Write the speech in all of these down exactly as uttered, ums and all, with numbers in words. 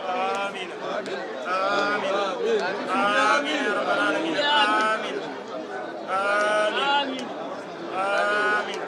آمين. آمين. آمين يا رب العالمين. آمين. آمين. آمين.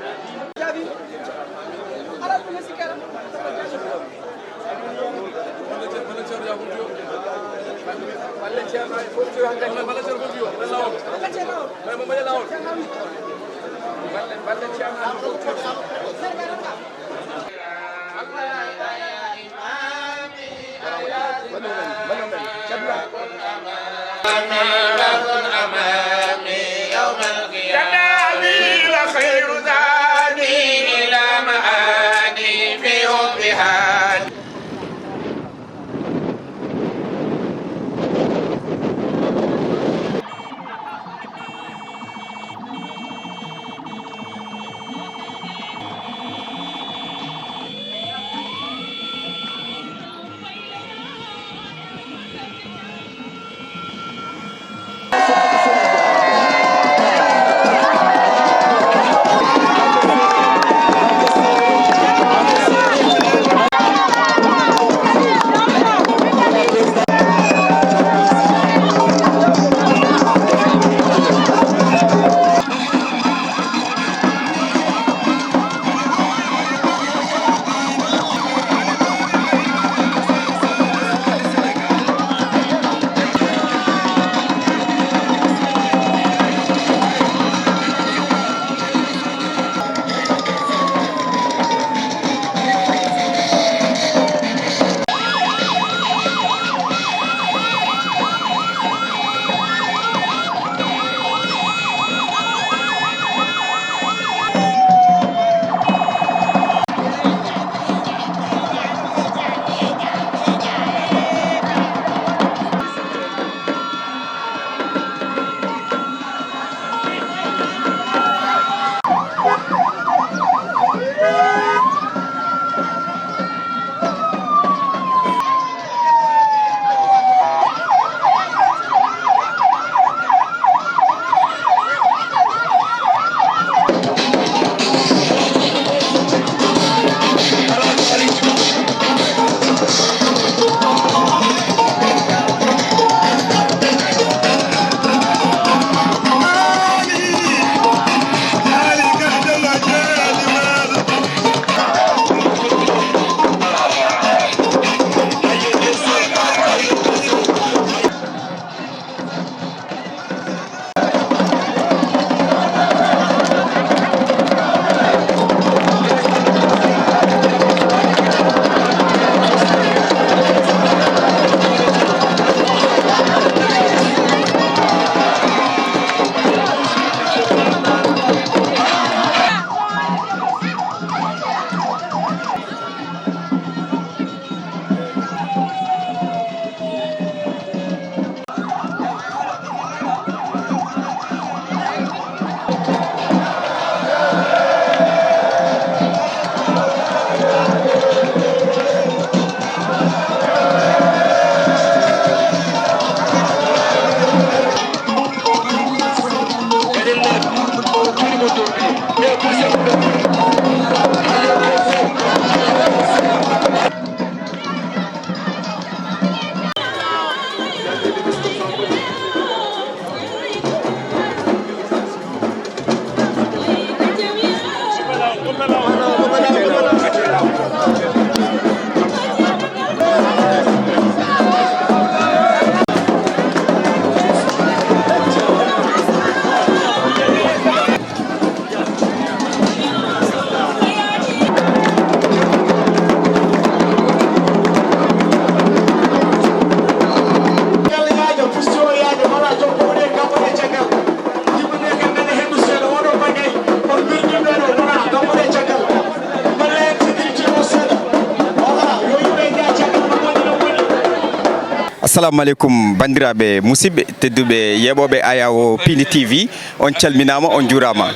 Assalamu aleykum, banndiraaɓe musidɓe tedduɓe yeeɓooɓe Ayawo Pindi T V, on calminaama, on njuuraama.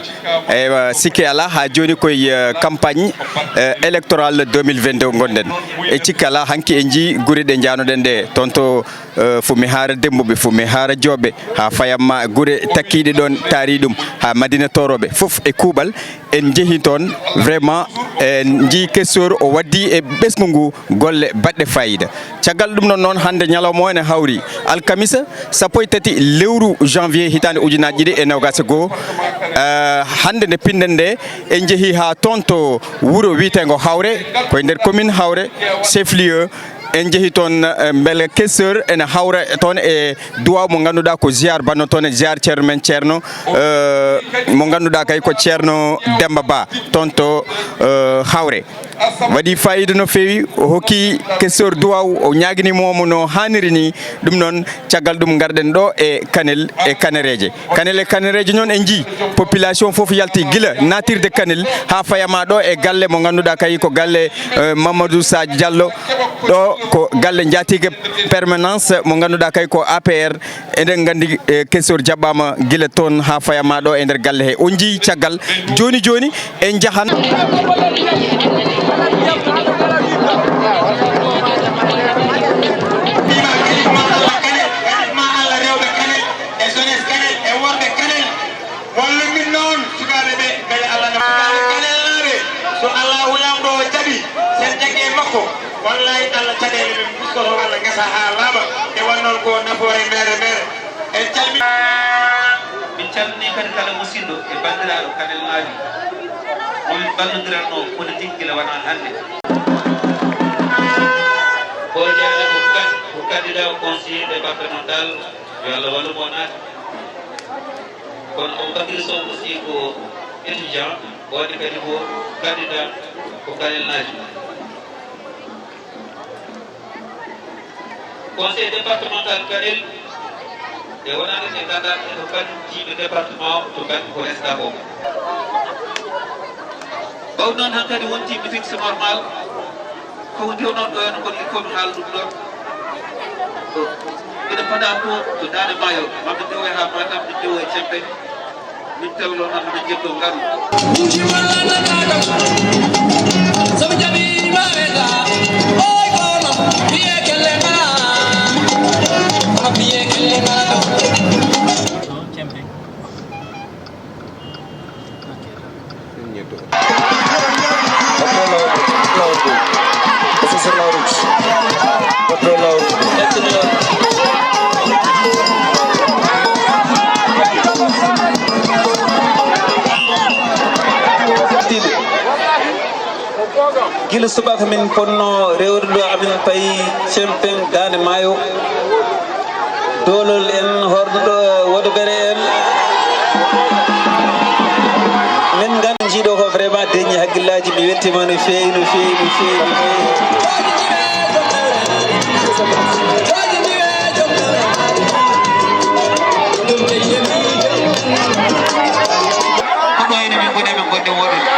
Eywa, sikke alaa, haa jooni koye, eh, campagne, eh, électorale deux mille vingt-deux ngonɗen. E sikke alaa, hanki en njii gure ɗe njaanoɗen ɗe, toon to, eh, Fumihara Dembuɓe, Fumihara Jooɓe, haa fayamma gure takkiiɗe ɗoon, taari ɗum, haa Madina Toorooɓe, fof e kuuɓal. En njehi toon, vraiment, en njii Questeur o waddi e ɓesngu ngu golle baɗɗe faayiida. Caggal ɗum ɗoon noon, hannde ñalawma o ene hawri alkamisa, sappo e tati lewru janvier, hitaande ujunaaji ɗiɗi e noogaas e goo. Eh, hannde nde pinɗen nde, en njehii haa toon to wuro wiyeteengo Hawre, ko e nder commune Hawre, chef-lieu. En njehii toon, eh, mbele Questeur ene hawra toon e duwaaw mo ngannduɗaa ko ziar banno toon, e ziar ceerno men ceerno, eh, mo ngannduɗaa kay ko ceerno Demba Ba toon to, eh, Hawre. Waɗi faayiida no feewi, o hokki Questeur duwaaw, o ñaaganii mo mo no haaniri ni. Ɗum noon, caggal ɗum ngarɗen ɗo e Kanel e Kanereeje. Kanel e Kanereeje noon en njii population fof yalti gila naatirde Kanel haa fayama ɗo e galle mo ngannduɗaa kay ko galle, eh, Mamadou Sadio Diallo. Ɗo ko galle njaatige permanence mo ngannduɗaa kay ko A P R. Eɗen nganndi, eh, Questeur jaɓɓaama gila toon haa fayama ɗo e nder galle he. On njii caggal. Jooni jooni en njahan. Wallu min noon, sukaaɓe ɓe, mbele Allah na sukaaɓe Kanel naaɓe. So Allahu Laamɗo o jaɓi, sen jaggi e makko, wallahi Allah caɗeele men mbuskoto Allah gasa haa laaɓa. E wannol ko nafoore mere mere. En calmi- Min calminii kadi kala musidɗo e banndiraaɗo Kanel naajo, mo min mballondirannoo politique gila wonaa hannde. Ko jeyaaɗo ko kan-, ko candidat au conseiller départemental, yo Allah wallu mo naati. Kono Aboubacry Sow aussi ko étudiant, wonde kadi ko candidat ko Kanel naajo. Conseil départemental Kanel, e wonande ɓe nganndaa ɓe ko kanum jiiɓe département o to bannge ko resta ko. Ɓaw noon hankadi wonti meeting, c'est normal. Ko ndi o noon ɗo en kon il faut mi haala ɗum ɗon. Ina fada to, to Daande Maayo, maɓe ndewoya haa Matam, ɓe ndewoya Cempe. Min tawi ɗo tan, min ƴetto ngaru. Gila subaka min ponno rewde ɗo, amin payi Cempen, Daande Maayo, Doolol en, horɗo ɗo, Wodobere en. Min ngan jiiɗo ko vraiment deñi hakkillaaji, mi weltima no feewi, no feewi, no feewi, no feewi. Ko ɗo ene min ngoni, min ngonde woɗude.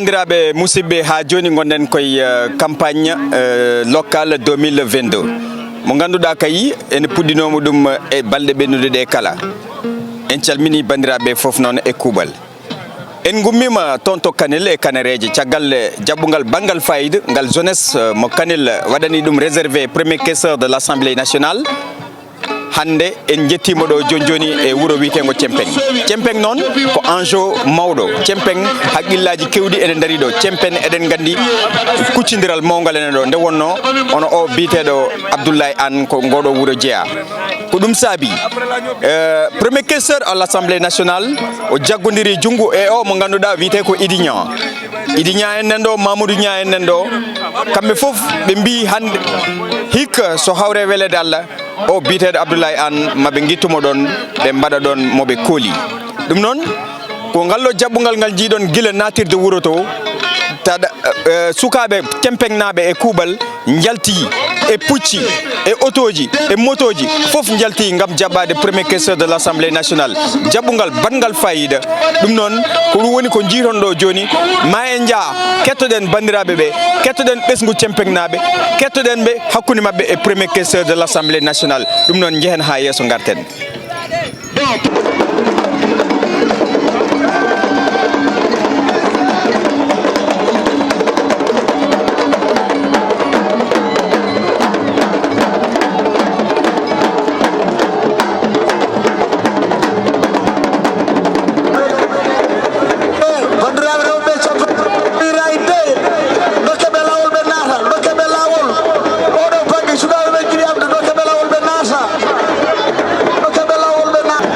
Banndiraaɓe musidɓe, haa jooni ngonɗen koye, eh, campagne, eh, locale deux mille vingt-deux, mo ngannduɗaa kay ene puɗɗinooma ɗum e balɗe ɓennuɗe ɗe kala. En calmini banndiraaɓe fof noon e kuuɓal. En ngummiima toon to Kanel e Kanereeje caggal jaɓɓungal banngal fayida ngal jeunesse, eh, mo Kanel waɗani ɗum réservé premier questeur de l'Assemblée nationale. Hannde en njettiima ɗo jooni jooni e wuro wiyeteengo Cempeng. Cempeng noon ko enjeu mawɗo. Cempeng haqqillaaji keewɗi ene ndarii ɗo. Cempeng eɗen nganndi kuccindiral mawngal ene ɗo. Nde wonnoo ono o biyeteeɗo Abdoulaye Anne ko ngoɗo wuro jeyaa. Ko ɗum saabi, eh, premier questeur à l'Assemblée nationale o jaggondirii junngo e o mo ngannduɗaa wiyetee ko Idi Niang. Idi Niang en nan ɗo, Mamadou Niang en nan ɗo. Kamɓe fof ɓe mbii hannde hikka so hawre weleede Allah, o biyeteeɗo Abdoulaye Anne, ma ɓe ngittu mo ɗoon, ɓe mbaɗa ɗoon mo ɓe kooli. Ɗum noon, ko ngal ɗo jaɓɓungal ngal njiiɗon gila naatirde wuro to, taɗa, eh, sukaaɓe Cempenŋnaaɓe e kuuɓal njalti e pucci e otooji e motooji, fof njalti ngam jaɓɓaade premier questeur de l'Assemblée nationale. Jaɓɓungal baɗngal faayiida. Ɗum noon, ko ɗum woni ko njiiton ɗo jooni. Ma en njah, kettoɗen banndiraaɓe ɓe, kettoɗen ɓesngu Cempenŋnaaɓe, kettoɗen ɓe hakkunde maɓɓe e premier questeur de l'Assemblée nationale. Ɗum noon, njehen haa yeeso, ngarten. Bandiraɓe rewɓe, campagne raay de, dokke ɓe lawol ɓe naata, dokke ɓe lawol. Oɗo banggue, sukaɓe ɓe jiiɗi abde, dokke ɓe lawol ɓe naata, dokke ɓe lawol ɓe naata.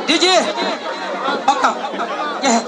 Didier, hokka, yehe.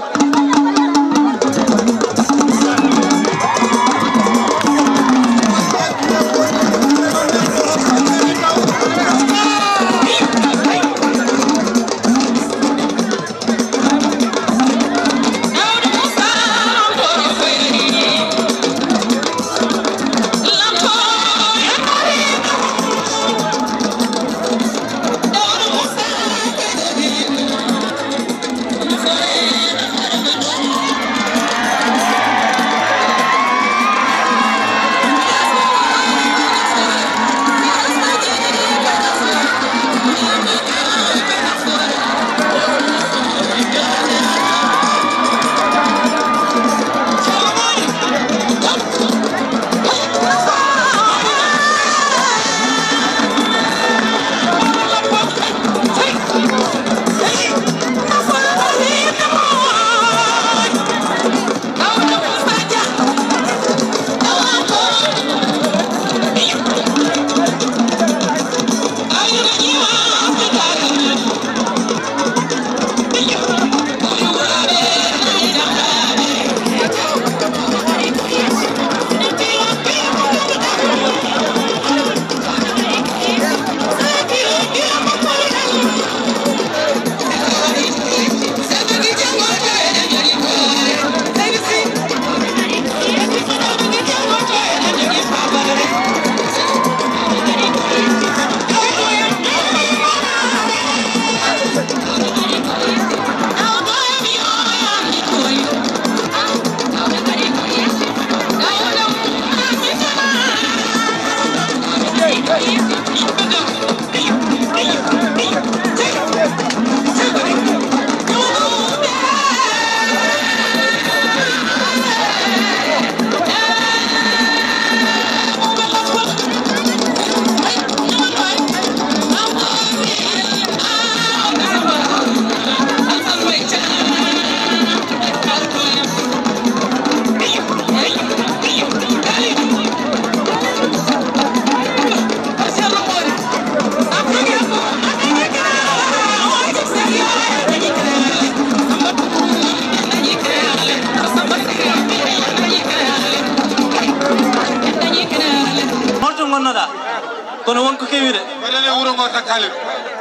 Kewi de. Waɗane wuro ngo takkale.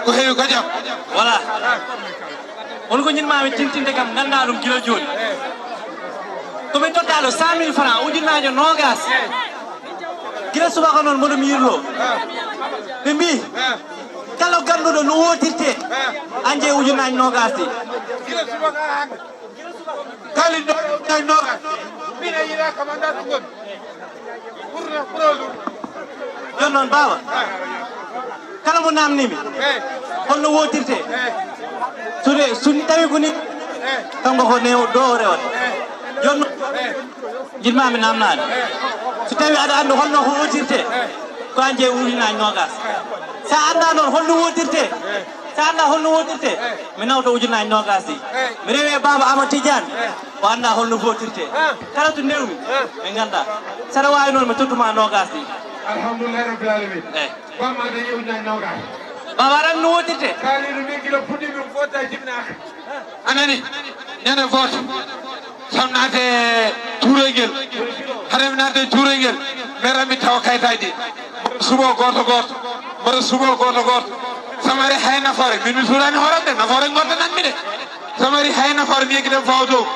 Ko heewi ko jam. Voilà. Won ko ñinmaami tintinde kam, nganndaa ɗum gila jooni. Ko min tottaa ɗo cent mille francs, ujunnaajo noogaas. Gila subaka noon mboɗo mi yirloo. Ɓe mbii, kala ganduɗo no wootirte, an jee ujunnaaji noogaas ɗi. Gila subaka hannde. Kala no ujunnaaji noogaas. Min a yiɗaa kam anndaa ɗum ɗon. Jooni noon, baaba, kala mo naamnii mi, holno wootirte? So de, so tawi ko ni, kanko ko newo, ɗo o rewata. Jooni noon, njiɗmaa mi naamnaade. So tawi aɗa anndi holno ko wootirte, ko an jee ujunnaaji noogaas. So a anndaa noon holno wootirte, so a anndaa holno wootirte, mi nawta ujunnaaji noogaas ɗi. Mi rewe baaba Amadou Tidiane. O anndaa holno footirte. Ah. Kala to newmi, ah, ɓe nganndaa. Saɗa waawi noon, mi tottuma noogaas ɗi. Alhamdulillahi Rabbil Alamin. Eh. Bamma dañi ujunnaaji noogaas. Baba, aɗa anndi no wootirte? Kaalidu min gila puɗɗi min fotta jibinaaka. A nani? Ñande vote. Sam naate tuuroygel. Hade mi naate tuuroygel, mi rami tawa kayitaaji. Mboɗo suɓoo gooto gooto. Mboɗo suɓoo gooto gooto. Samari hay nafoore. Min mi suuɗaani hooram de. Nafoore ngontanan mi de. Samari hay nafoore mi yeggi ɗen fawa dow.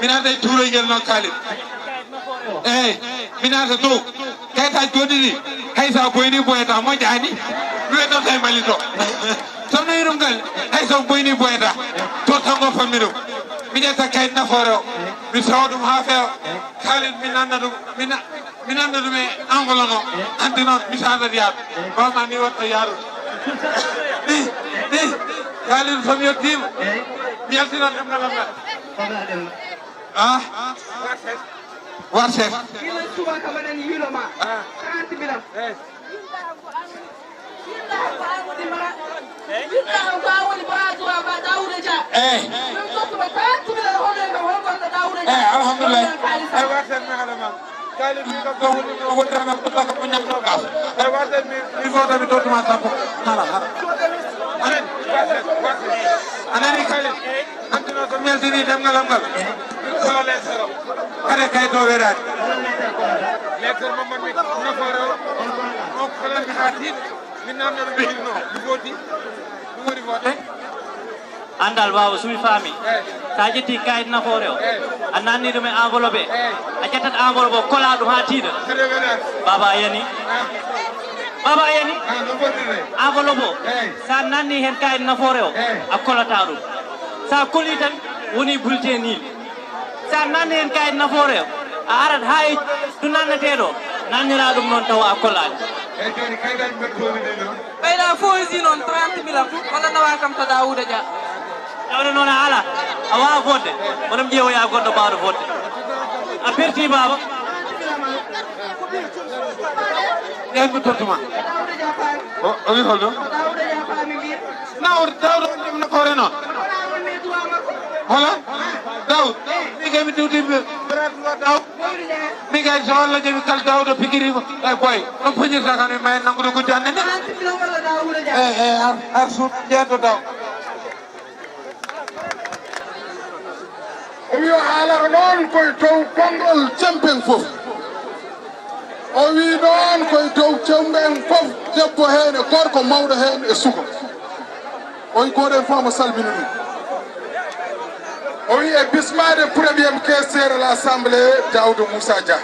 Mi naata e tuuroygel noon Khalid. Eey, mi naata dow. Kayitaaji goɗɗi ɗi, hay so a boyni boyata, moƴƴaani. Mi weddata e Mali to. Sono yiɗum gal, hay so boyni boyata. To tango fammi ɗum. Mi ƴetta kayit nafoore o. Mi tawa ɗum haa feewa. Khalid mi nanna ɗum. Mi na-, Mi nannda ɗum e Angola noon. Hanti noon, mi saadat yaadu. Bawma ni watta yaadu. Ni, ni, Khalid so mi yettiima. Mi yaltinan ɗemngal am ngal. Ah? Warset. Warset. Gila subaka mbaɗen yilo ma. Ah. Trente mille. Eh. Eey. Eey, alhamdulillahi. Eey, warten mi, mi foto mi tottuma sappo. Hala, hala. Anen. Anani kala. Hanti noon so mi yaltinii ɗemngal am ngal, min kala leesoro. Hade kayit o weeraani. Leesoro mo mbaɗmi nafoore o, o kalanmi haa tiiɗi. Min naamnoo ɗo mi hirnoo, mi vooti. Ɗum woni vote. Anndal, baaba, so mi faami. Eey. So a ƴettii kayit nafoore o, eey, a naatnii ɗum e enveloppe, eey, a ƴettat enveloppe o, kolaa ɗum haa tiiɗa. Hade weeraani. Baaba, a yanii. Ah. Baaba, a yanii. Ah, no fottirde. Enveloppe o, eey, so a naatnii heen kayit nafoore o, eey, a kolataa ɗum. So a kolii tan, woni bulletin nul. So a naatnii heen kayit nafoore o, a arat haa e to naatneteeɗo o, naatniraa ɗum noon tawa a kolaani. Eey, jooni kayitaaji mbaɗi toon e ɗen noon. Ɓeyda Fawzi noon trente mille fof, walla nawa kam to Daouda Dia. Tawde noon a alaa, a waawaa fodde, kono mi ƴeewoya goɗɗo baawɗo fodde. A perti, baaba. Ƴeew mi tottuma. O, o wi holɗo? Nawr, Daouda, on ɗum nafoore noon. Hola? Daoud, mi kay mi diwti mi, Daoud. Mi kay so Allah jaɓi kala Daouda pikiri ko, e boy. Ɗum puñirta kan mi mayen nanngude ko jannde nde. E, e, ar, ar suuɗ jeento Daoud. O wi o haalata noon koye dow konngol Cempeŋ fof. O wi noon koye dow Cempeŋ fof, debbo heen e gorko, mawɗo heen e suka. O wi gooto heen fof omo salmina ɗum. O wi e bismaade premier questeur à l'Assemblée, Daouda Moussa Dia.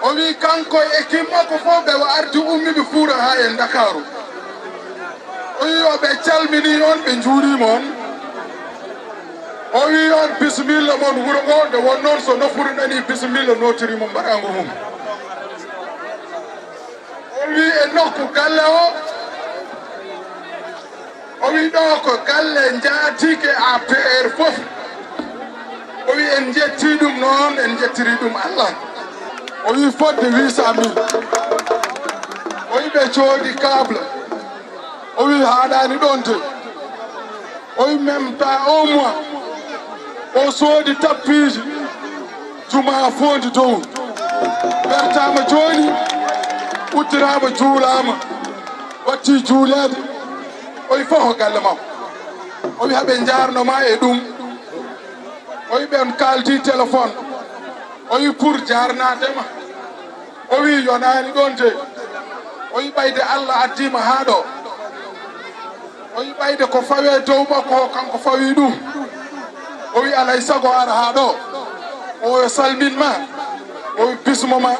O wi kanko e équipe makko fof ɓe ardi ummiɓe Fuuta haa e Ndakaaru. O wi o ɓe calmini on, ɓe njuuriima on. O wi on bisimilla mon wuro ngo, nde won noon so nofuru nani bisimilla notiri mum mbaɗango mum. O wi e nokku galle o, o wi ɗo ko galle njaatike A P R fof. O wi en njetti ɗum noon, en njettiri ɗum Allah. O wi fodde huit cent mille. O wi ɓe coodi câble. O wi haaɗaani ɗoon de. O wi même pas un mois. O soodi tappiiji. Jumaa foondi dow. Wertaama jooni. Uddiraama juulaama. Watti juuleede. O wi fof ko galle makko. O wi haɓe njaarno ma e ɗum. O wi ɓen kaaldi téléphone. O wi pour jaarnaade ma. O wi yonaani ɗoon de. O wi ɓayde Allah addiima haa ɗo. O wi ɓayde ko fawee dow makko o, kanko fawi ɗum. O wi alay sago ara haa ɗo. O yo salmin ma. O wi bismo ma.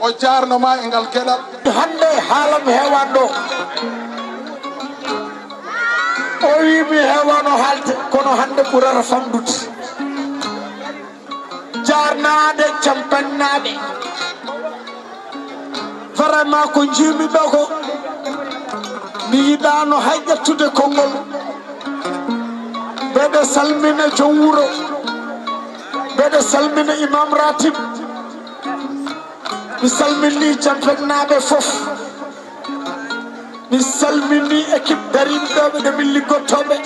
O jaarno ma e ngal geɗal. Hannde haalam heewan ɗo. O wi mi heewano haalde, kono hannde ɓurata famɗude. Jaarnaade Campagnaaɓe. Vraiment ko njiimi ɗo ko, mi yiɗaano hay ƴettude konngol. Mbeɗa salmina joom wuro. Mbeɗa salmina Imam Ratib. Mi salminii Campagnaaɓe fof. Mi salminii équipe dariiɓe ɗo ɓe, ɗo min liggottooɓe.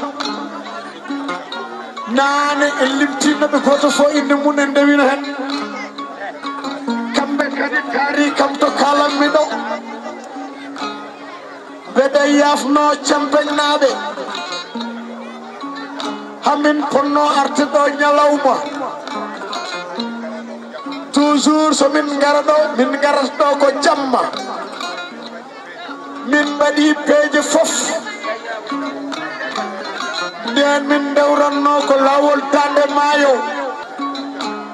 Naane en limtiino ɓe, gooto fof innde mum en ndewino heen. Kamɓe kadi taari kam to kaalanmi ɗo. Mbeɗa yaafnoo Campagnaaɓe. Hamin ponno arde ɗo ñalawma. Toujours so min ngara ɗo, min ngarata ɗo ko jamma. Min mbaɗi peeje fof. Ndeen min ndewranno ko laawol Daande Maayo.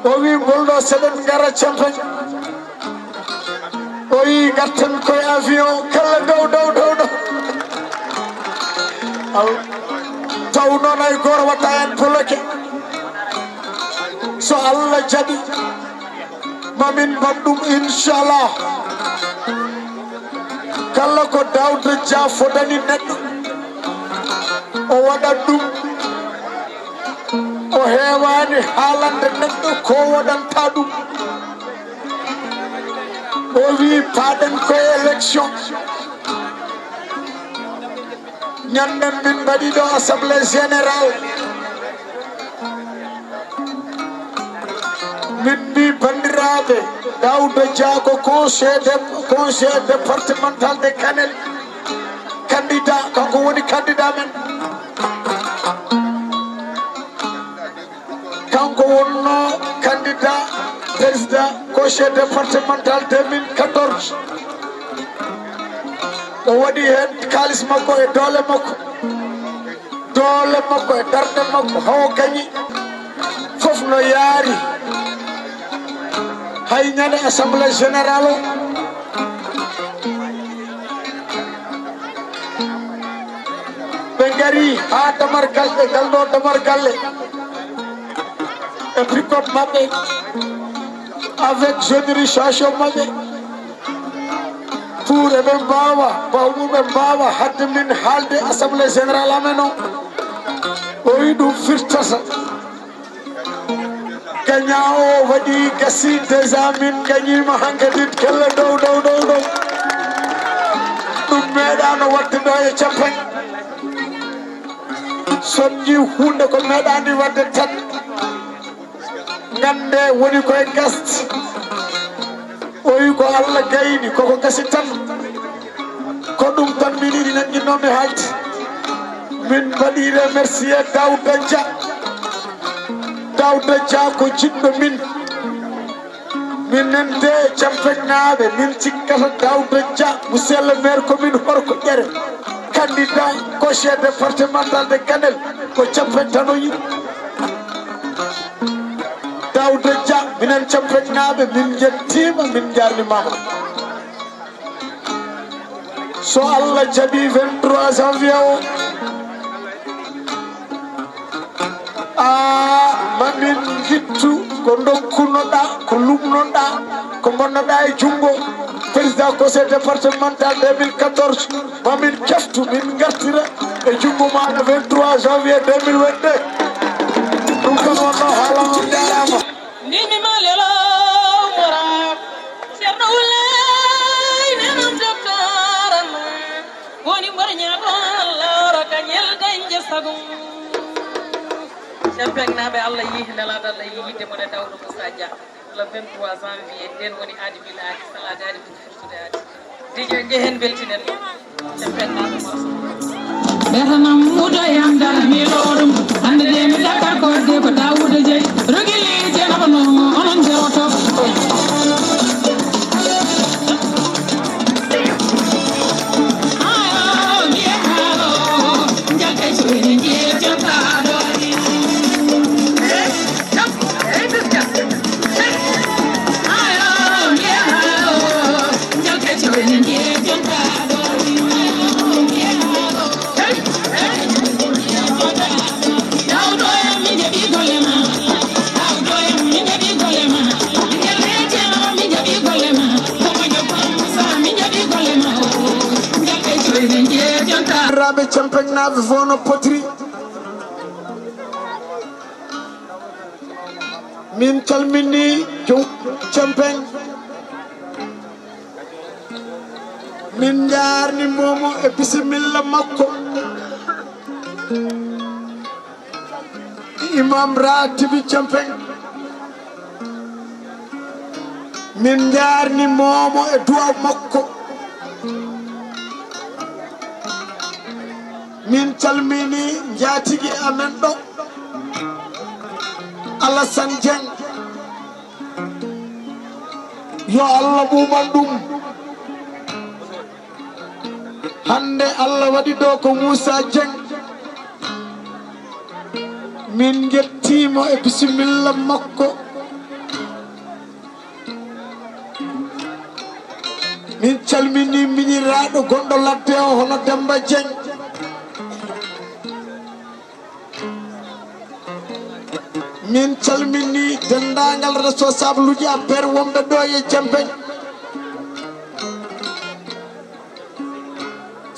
O wi ngol ɗo seɗen ngara Campagne. O wi ngarten koye avion, kala dow, dow, dow, dow. Aw, taw noon hay gooto watta en bloqué. So Allah jaɓi, mamin mbaɗ ɗum, inchallah. Kala ko Daouda Dia fodani neɗɗo, o waɗat ɗum. O heewaani haalande neɗɗo ko waɗanta ɗum. O wi paaɗen koye élection. Ñanden min mbaɗi ɗo assemblée générale. Min mbi banndiraaɓe, Daouda Dia ko conseil de, conseil départemental de Kanel. Candidat, kanko woni candidat men. Kanko wonno candidat président conseil départemental deux mille quatorze. O waɗi heen kaalis makko e doole makko. Doole makko e darɗe makko, hawo gañi. Fof no yaari. Hay ñande assemblée générale o, ɓe ngari haa Damargal, ɓe ngalɗo Damargalle e pick-up maɓɓe, avec sonorisation maɓɓe, pour eɓe mbaawa, bawmuɓe mbaawa hadde min haalde assemblée générale amen o. O wi ɗum firtata. Gagnant o waɗi, gasi déjà, min gagnima hankadi, kelle dow, dow, dow, dow. Ɗum meeɗaano waɗde ɗo e Campagne. Soñji huunde ko meeɗaani waɗde tan. Ngannde woni koye gasti. O wi ko Allah gayni, koko gasi tan. Ko ɗum tan min yiɗi, nannginomi haalde. Min mbaɗi remercier Daouda Dia. Daouda Dia ko jiɗɗo min. Minen de Campagnaaɓe, min cikkata Daouda Dia, monsieur le maire commune Horko Ƴere, candidat conseil départemental de Kanel, ko Campagne tan o yiɗi. Daouda Dia, minen Campagnaaɓe, min njettiima, min njaarnimaama. So Allah jaɓi vingt-trois janvier o, a mamin ngittu ko ndokkunoɗa, ko luɓnoɗa, ko bonnoɗa e junngo président conseil départemental deux mille quatorze, mamin keftu, min ngartira e junngo maɗa vingt-trois janvier deux mille vingt-deux. Ɗum kam wonno haalama, on njaarama. Ndimi ma lelo mora. Ceerno Wulay nenam docteur Anna. Woni mboɗo ñaago Allah ora ka ñel dañde sagum. Campagnaaɓe, Allah yihi nelaaɗo, Allah yihi yidde mon e Daouda Moussa Dia. Le vingt-trois janvier, nden woni aadi bila aadi, salade aadi, ɓuri firtude aadi. Dijo, njehen mbeltinen mo. Campagnaaɓe, morso. Ɓetanam mudo yam dal miɗo ɗum. Hannde de mi dakar ko de ko Daouda Jeyi. Rogili je nabano onon jewoto. Raaɓe Cempeŋnaaɓe fof no potiri. Min calmini joom Cempeŋ. Min njaarni moomo e bisimilla makko. Imam Ratibi Cempeŋ. Min njaarni moomo e du'a makko. Min calmini njaatigi amen ɗo, Alassane Dieng. Yo Allah ɓuuɓan ɗum. Hannde Allah waɗi ɗo ko Moussa Dieng. Min njettiimo e bisimilla makko. Min calmini miñiraaɗo gonɗo ladde o, hono Demba Dieng. Min calmini denndaangal responsable uji affaire wonɓe ɗo e Cempeŋ.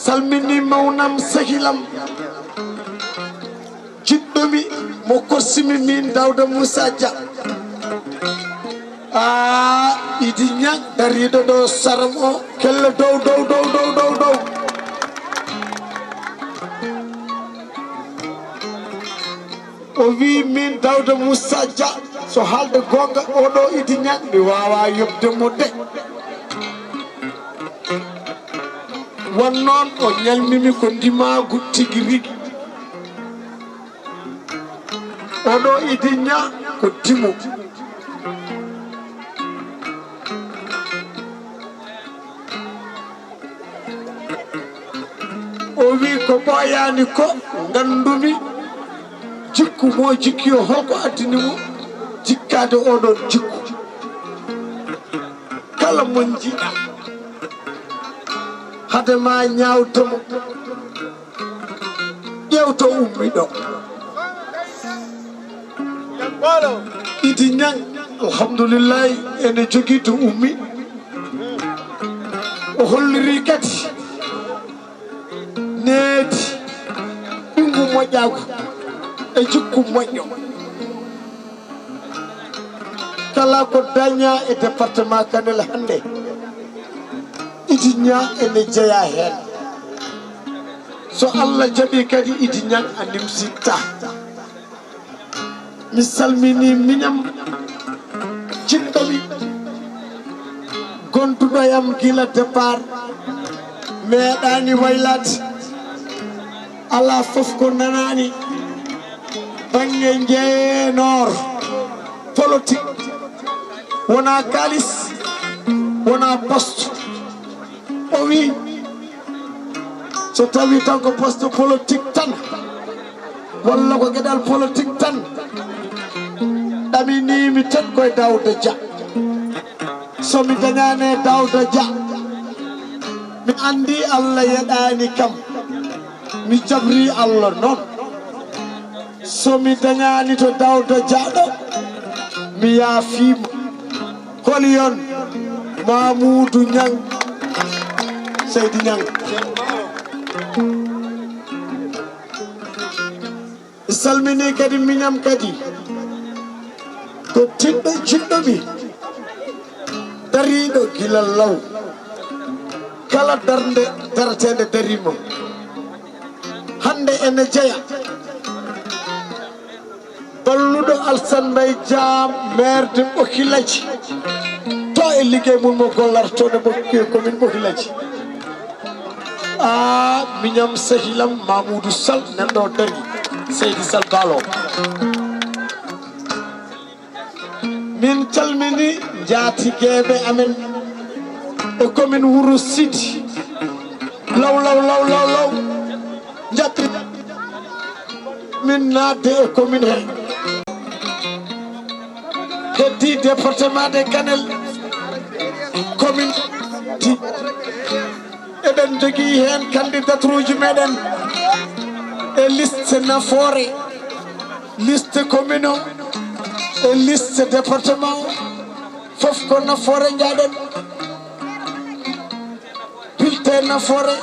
Salmini mawnam, sehilam, jiɗɗomi, mo korsimi min, Dawda Moussa Dia. Aa, Idi Niang dariiɗo ɗo saram o, kelle dow, dow, dow, dow, dow, dow. O wi min, Dawda Moussa Dia, so haalde goonga, oɗo Idi Niang, mi waawaa yoɓde mo de. Won noon o ñalmimi ko ndimaagu tigi rigi. Oɗo Idi Niang ko dimo. O wi ko ɓooyaani ko nganndumi jikku mo jikki o, holko addini mo jikkaade oɗon jikku. Kala mo njiɗa hade ma ñaawde mo, ƴeew to ummi ɗo. Idi Niang, alhamdulillahi, ene jogii to ummi. O holliri kadi needi, ɓinngu moƴƴaagu e jikku moƴƴo. Kala ko dañaa e département Kanel hannde, Idi Niang ene jeyaa heen. So Allah jaɓii kadi, Idi Niang a nimsitta. Mi salmini miñam jiɗɗo mi, gonduɗo yam gila départ, meeɗaani waylaade. Alaa fof ko nanaani baŋŋe njeenor politique, wonaa kaalis, wonaa poste. O wi, so tawi tan ko poste politique tan, walla ko geɗal politique tan, ɗaminimi tan koye Daouda Dia. So mi dañaani Daouda Dia, mi anndi Allah yeɗaani kam. Mi jabri Allah noon. So mi dañaani to Daouda Dia ɗo, mi yaafiima. Holi on Mamoudou Niang, Seydi Niang. Mi salmini kadi miñam kadi. Ko tinɗo jiɗɗo mi, dariiɗo gila law. Kala darnde dareteende dariima. Hannde ene jeya balluɗo Alassane Mbaye Thiam, maire de Ɓokilaji, to e liggey mum mo gollata toon e Ɓoki-, commune Ɓokilaji. Aa, miñam sehilam Mamoudou Sall, nan ɗo dari, Seydi Sall Balo. Min calmini njaatigeeɓe amen e commune Wuro Sidi. Law, law, law, law, law. Njaɓɓi. Min naatde e commune he, heddi département de Kanel, commune ti. Eɗen jogii heen candidature uji meɗen e liste Nafoore, liste commune o, e liste département o. Fof ko Nafoore njaɗen. Pilte Nafoore.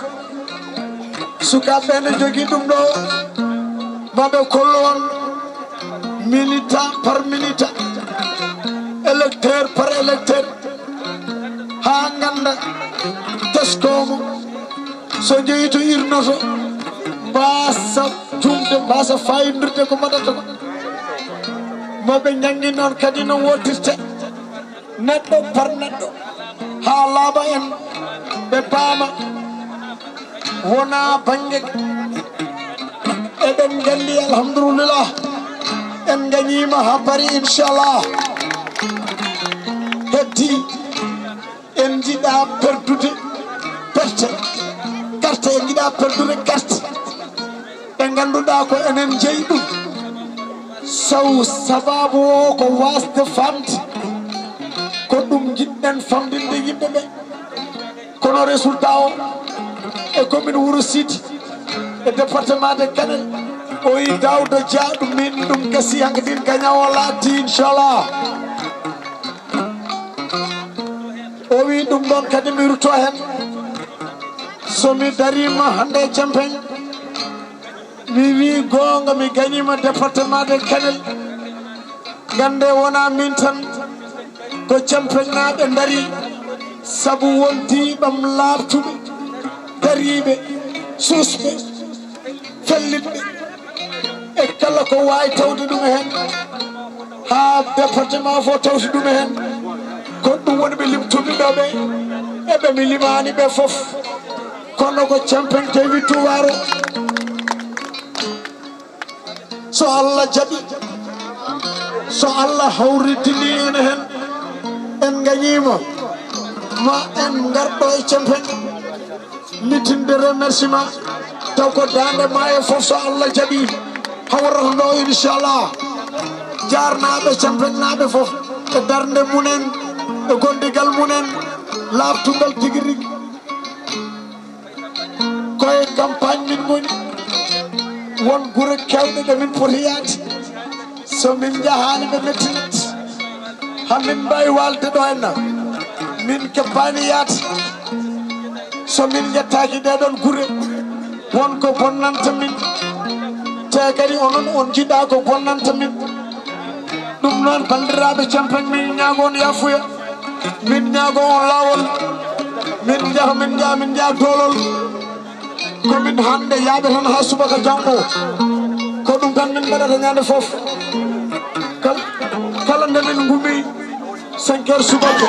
Sukaaɓe ɓe ne jogii ɗum ɗo, maɓe kollu on militant par militant, électeur par électeur, haa ngannda teskoomo, so jeyi to urne to, mbaasa juumde, mbaasa fayindirde ko mbaɗata ko. Maɓe njanngin on kadi no wootirte. Neɗɗo par neɗɗo, haa laaɓa en, ɓe paama, wona bannge. Eɗen nganndi, alhamdulillah, en ngañiima haa paari, inchallah. Heddi, en njiɗaa perdude, perte, carte, en njiɗaa perdude carte. Ɓe ngannduɗaa ko enen njeyi ɗum. Saw sababu o ko waasde faamde. Ko ɗum njiɗɗen famɗinde yimɓe ɓe. Kono résultat o e commune Wuro Sidi, e département de Kanel, o wi Daouda Dia, ɗum min ɗum gasi hankadin gaña o laati, inchallah. O wi ɗum ɗon kadi mi rutto heen. So mi dariima hannde e Cempeŋ, mi wi goonga, mi gañiima département de Kanel. Ngannde wona min tan, ko Cempeŋnaaɓe ndari, sabu won diiɓam laaɓtuɓe, dariiɓe, suusɓe, fellitɓe, e kala ko waawi tawde ɗum heen, haa département fof tawti ɗum heen. Ko ɗum woni ɓe limtuɓe ɗo ɓe, e ɓe mi limaani ɓe fof. Kono ko Cempeŋ tawi Tuwaaro. So Allah jaɓi, so Allah hawriddini en heen, en ngañiima, ma en ngarɗo e Cempeŋ, mitinde remerciement, taw ko daande maayo fof, so Allah jaɓi, hawrata ɗo, inchallah. Jaarnaaɓe, Cempeŋnaaɓe fof, e darnde mumen, e gondigal mumen, laaɓtungal tigi rigi. Ko e campagne min ngoni. Won gure keewɗe ɗe min poti yaade. So min njahaani, ɓe mettinat. Haa min mbaawi waalde ɗo henna. Min keppaani yaade. So min njettaaki ɗee ɗoon gure, won ko bonnanta min. Te kadi onon, on njiɗaa ko bonnanta min. Ɗum noon, banndiraaɓe Cempeŋ, min ñaago on yaafuya, min ñaago on laawol, min njaha, min njaha, min njaha doolol. Ko min hannde yaaɓe tan haa subaka janngo. Ko ɗum tan min mbaɗata ñande fof. Kal-, kala nde min ngumi, cinq heures subaka.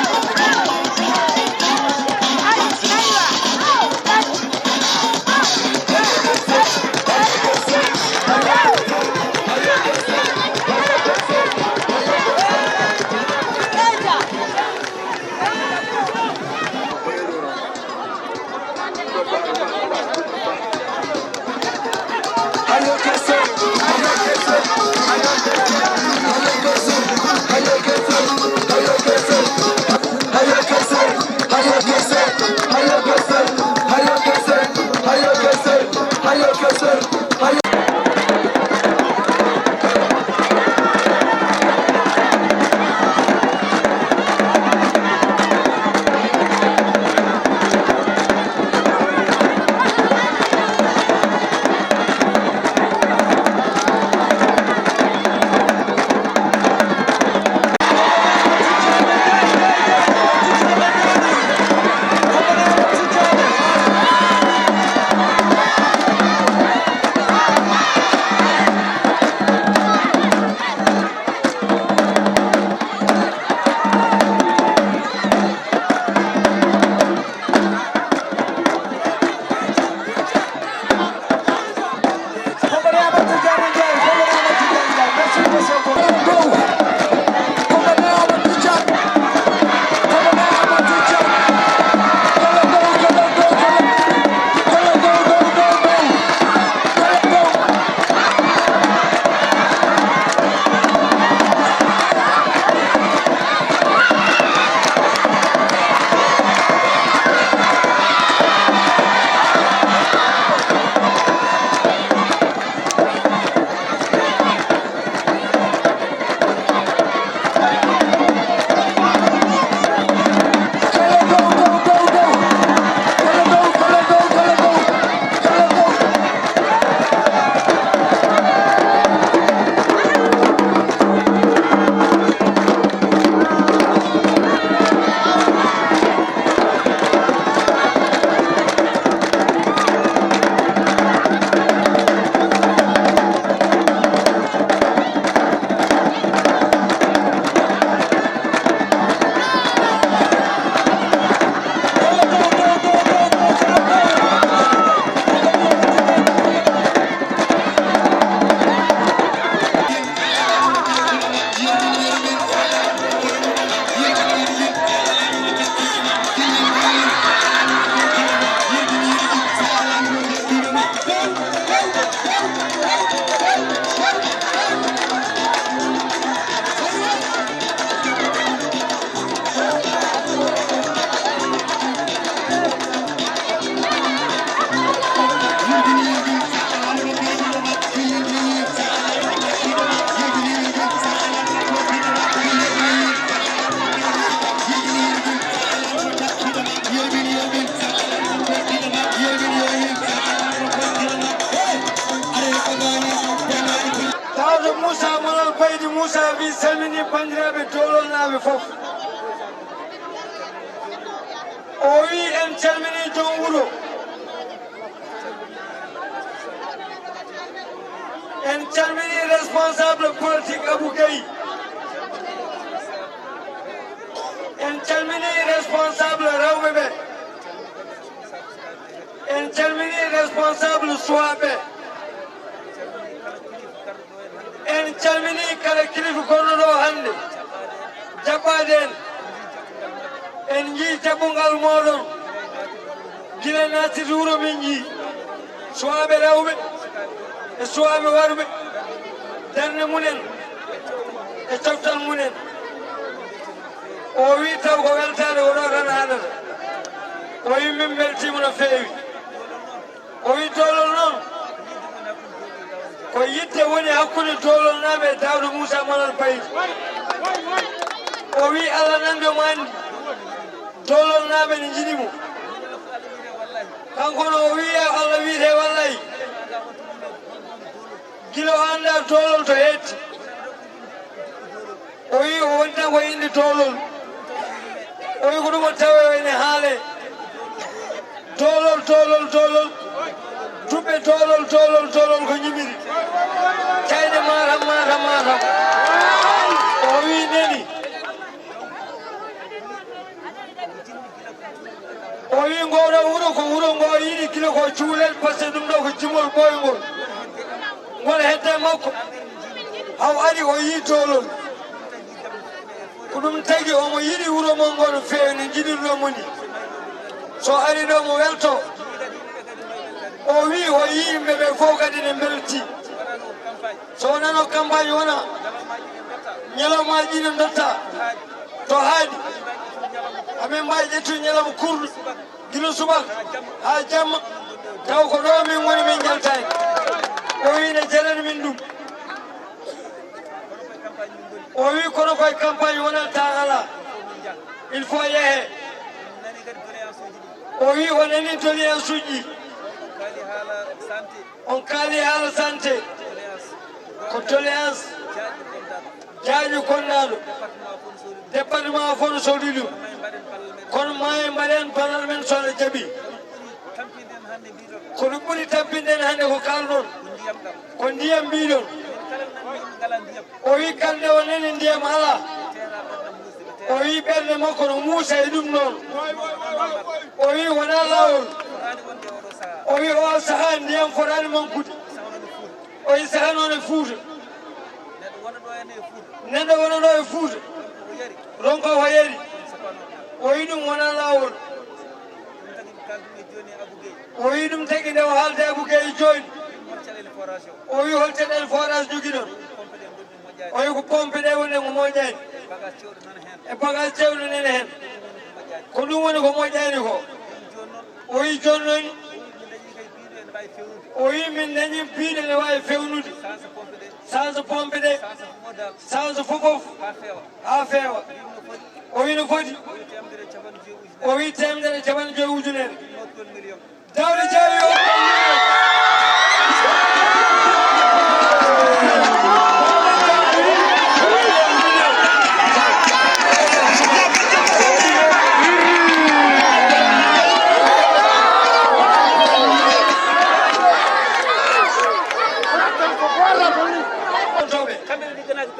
Moussa Malal Baydi Moussa wi salmini banndiraaɓe Doololnaaɓe fof. O wi en calmini joom wuro. En calmini responsable politique Abou Gueye. En calmini responsable rewɓe ɓe. En calmini responsable suwaaɓe. En calmini kala kilifa gonɗo ɗo hannde. Jaɓɓaade en. En njii jaɓɓungal mooɗon. Gila naattirde wuro min njii. Suwaaɓe rewɓe. E suwaaɓe worɓe. Darnde mumen. E coftal mumen. O wi taw ko weltaade ko ɗo tan haɗata. O wi min mbeltiima no feewi. O wi Doolol noon ko yiɗde woni hakkunde Doololnaaɓe e Daawda Muusa Malal Baydi. O wi Allah nan ɗo mo anndi Doololnaaɓe ne njiɗi mo. Kanko no o wi Allah wiyete wallay. Gila o annda Doolol to heetti. O wi o woni tan ko innde Doolol. O wi ko ɗum o tawa ene haale. Doolol, Doolol, Doolol. Duɓɓe Doolol, Doolol, Doolol ko ñimiri. Cayɗe Matam, Matam, Matam. O wi neni. O wi ngoo ɗoo wuro ko wuro ngoo yiɗi gila ko cuulel, par ce que ɗum ɗoo ko jimol ɓooyngol. Ngol hedde makko. Haw ari o yii Doolol. Ko ɗum tagi omo yiɗi wuro mon ngol no feewi no njiɗirɗo mo ni. So ari ɗo mo welto. O wi o yii yimɓe ɓe fof kadi ne mbelti. So wonano campagne wona, ñalawmaaji ɗi ne ndotta to haaɗi. Amin mbawi ƴettude ñalawma kurɗo, gila subaka haa jamma, taw ko ɗo min ngoni, min njaltaani. O wi ne jarani min ɗum. O wi kono koye campagne wonata ala. Il faut yehe. O wi o nani doléance uji. On kaali haala santé. Ko doléance jaaƴo gonnaaɗo. Département fof no sohli ɗum. Kono ma en mbaɗen ballal men so Allah jaɓi. Ko ɗum ɓuri tampinɗen hannde ko kaalɗon. Ko ndiyam mbiɗon. O wi kala nde o nani ndiyam ala. O wi ɓernde makko no muusa e ɗum noon. O wi wona laawol. O wi o sahaa ndiyam fotaani mankude. O wi sahaa noon e Fuuta. Neɗɗo wona ɗo e Fuuta. Ronka ko yari. O wi ɗum wona laawol. O wi ɗum tagi nde o haalde Abou Gueye jooni. O wi hol caɗeele forage jogiɗon. O wi ko pompe ɗe woni ko moƴƴani. E bagage cewɗo nene heen. Ko ɗum woni ko moƴƴani ko. O wi jooni noon. O wi min dañi piiɗe ne waawi fewnude. Sanse pompe ɗe. Sanse fof fof. Haa feewa. O wi no foti. O wi teemedere capanɗe joyi ujunere. Daawda Jaawi o.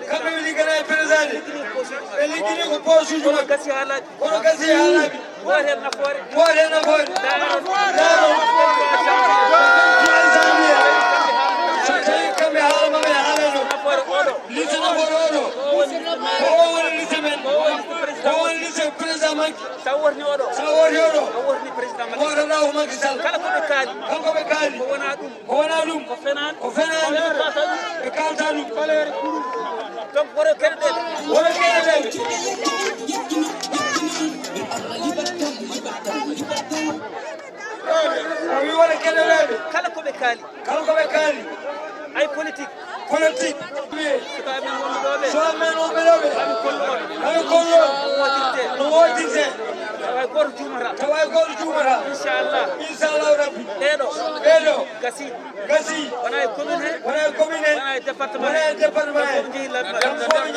Kamɓe ɓe liggana e président ɓe liggini ko posuji maɓɓe. Kono gasi haa laaɓi. Gooto heen nafoore. Gooto heen nafoore. Daaron. Daaron. Janvier. So tawi kamɓe haala maɓɓe haalano. Nafoore oɗo. Liste nafoore oɗo. Ko o woni liste men. Ko o woni liste président Macky. Sa wotni oɗo. Sa wotni oɗo. A wotni président Macky. Wotata ko Macky Sall. Kala ko ɓe kaali. Kanko ɓe kaali. Ko wona ɗum. Ko wona ɗum. Ko fenaande. Ko fenaande. Ɓe kalta ɗum. Ɓe kalta ɗum. Baleere kurum. Donc, woro keɗoɗen. Woro keɗoɗen. O wi woro keɗoɗen. Kala ko ɓe kaali. Kala ko ɓe kaali. Ay politique. Politique. Sukaaɓe men wonɓe ɗo ɓe. Sukaaɓe men wonɓe ɗo ɓe. Maɓe kollo. Maɓe kollo. No wootirte. No wootirte. Tawa hay gooto juumata. Tawa hay gooto juumata. Inchallah. Inchallah Rabbi. Ɓeeɗo. Ɓeeɗo. Gasi. Gasi. Wona e commune he. Wona e commune he. Wona e département he. Wona e Département e kam foof